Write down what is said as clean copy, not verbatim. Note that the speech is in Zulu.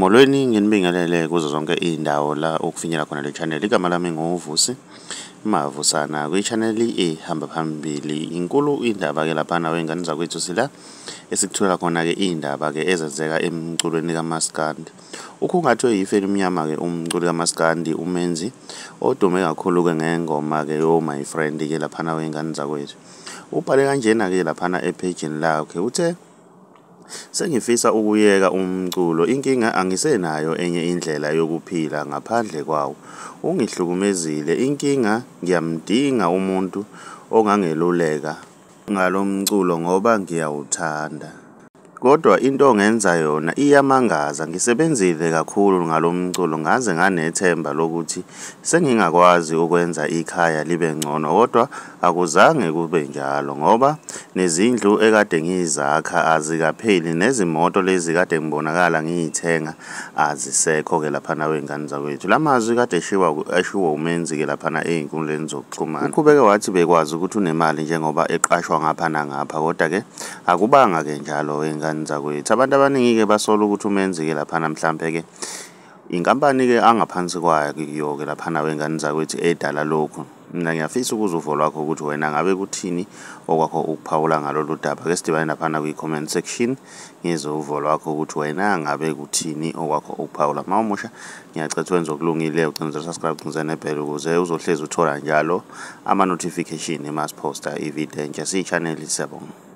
Molweni, nginibingelele kuzo zonke iy'ndawo la okufinyela khona le channel. Igama lami nguVusi Mavusana kwi-channel ehamba phambili. Inkulu indaba-ke laphana wey'ngane zakwethu, sila esikuthola khona-ke iy'ndaba-ke ezenzeka emculweni kamaskandi. Ukhungathwe yifu elimnyama-ke umculi kamaskandi uMenzi odume kakhulu-ke ngengoma-ke yo-My Friend-ke laphana wey'ngane zakwethu. Ubhale kanjena-ke laphana ephejini lakhe, uthe, "Sengifisa ukuyeka umculo, inkinga angisenayo enye indlela yokuphila ngaphandle kwawo. Ungihlukumezile, inkinga ngiyamdinga umuntu ongangeluleka ngalo mculo ngoba ngiyawuthanda. Kodwa into ongenza yona iyamangaza, ngisebenzile kakhulu ngalo mculo ngaze nganethemba lokuthi sengingakwazi ukwenza ikhaya libe ngcono kodwa akuzange kube njalo ngoba nezindlu ekade ngizakha azikapheli nezimoto lezi kade ngibonakala ngiyithenga azisekho-ke laphana wey'ngane zakwethu." La mazwi kade eshiwo uMenzi-ke laphana ey'nkundleni zokuxhumana. Uqhubeke wathi bekwazi ukuthi unemali njengoba eqashwa ngapha nangapha, kodwa-ke akubanga-ke njalo wey'ngane zakwethu. Abantu abaningi-ke basola ukuthi uMenzi-ke laphana mhlampe-ke inkampani-ke angaphansi kwayo-ke laphana wey'ngane zakwethu edala lokhu. Mina ngiyafisa ukuzwa uvo lwakho ukuthi wena ngabe kuthini okwakho ukuphawula ngalolu daba. Ke sidibane laphana kwi-comment section, ngizwe uvo lwakho ukuthi wena ngabe kuthini okwakho ukuphawula. Uma umusha, ngiyacela wenze okulungile, ucinezele subscribe, ucinezele ne-bell ukuze uzohlezi uthola njalo ama-notification uma siphosta ividiyo entsha. Siyi-channel, siyabonga.